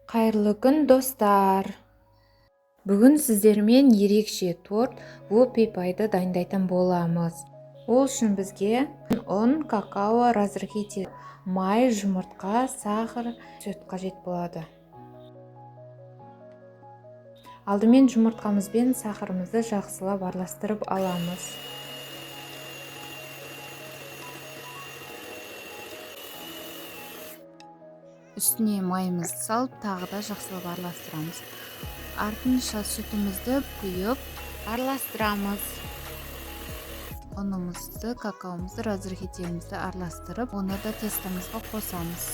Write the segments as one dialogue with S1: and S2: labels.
S1: Қайырлы күн, достар! Бүгін сіздермен ерекше торт whoopie pie-ды дайындайтын боламыз. Ол үшін бізге ұн, какао, разрыхлитель, май, жұмыртқа, сахар, сүт қажет болады. Алдымен жұмыртқамыз бен сахарымызды жақсылап араластырып аламыз.
S2: Үстіне майымызды салып, тағы да жақсылап араластырамыз. Артынша сүтімізді құйып,
S1: араластырамыз.
S2: Ұнымызды, какаомызды, разрыхителімізді араластырып, оны да тестомызға қосамыз.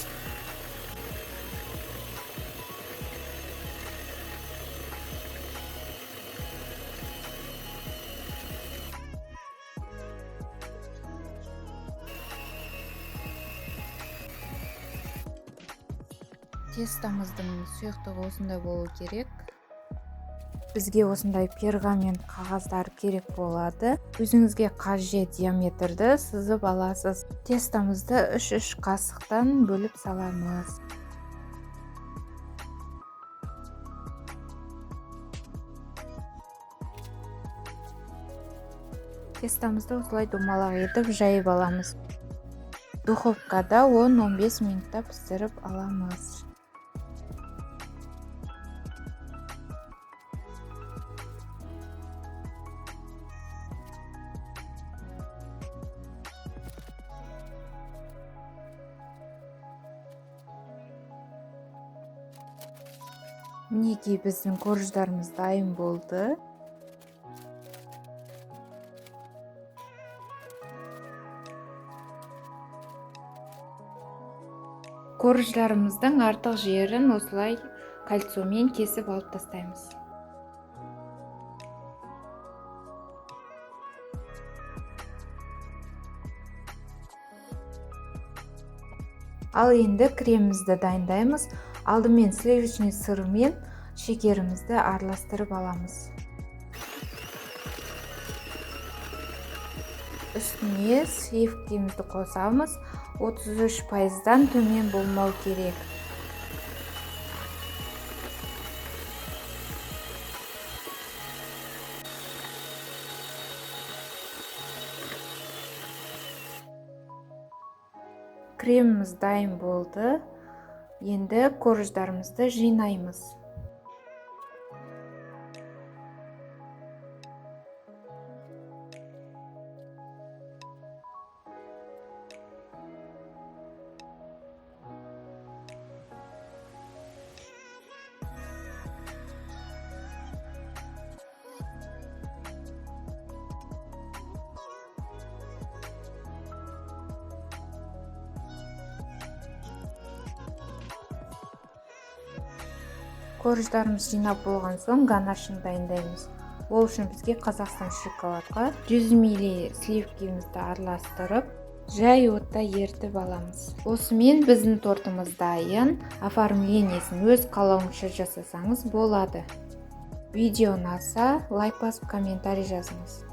S2: Тестомыздың сұйықтығы осындай болу керек.
S1: Бізге осындай пергамент қағаздар керек болады. Өзіңізге қажет диаметрді сызып аласыз. Тестомызды үш-үш қасықтан бөліп саламыз. Тестомызды осылай домалақ етіп жайып аламыз. Духовкада 10-15 минутта пісіріп аламыз. Мінекей, біздің корждарымыз дайын болды. Корждарымыздың артық жерін осылай кольцомен кесіп алып тастаймыз. Ал енді кремімізді дайындаймыз. Алдымен сливочный сырмен шекерімізді араластырып аламыз. Үстіне сливкемізді қосамыз. 33%-дан төмен болмау керек. Креміміз дайын болды. Енді корждарымызды жинаймыз. Корждарымыз жинап болған соң ганашын дайындаймыз. Ол үшін бізге Қазақстан шоколадқа 100 милли сливкемізді араластырып, жай отта ерітіп аламыз. Осымен біздің тортымыз дайын. Оформлениесін өз қалауыңызша жасасаңыз болады. Видео ұнаса, лайк басып, комментарий жазыңыз.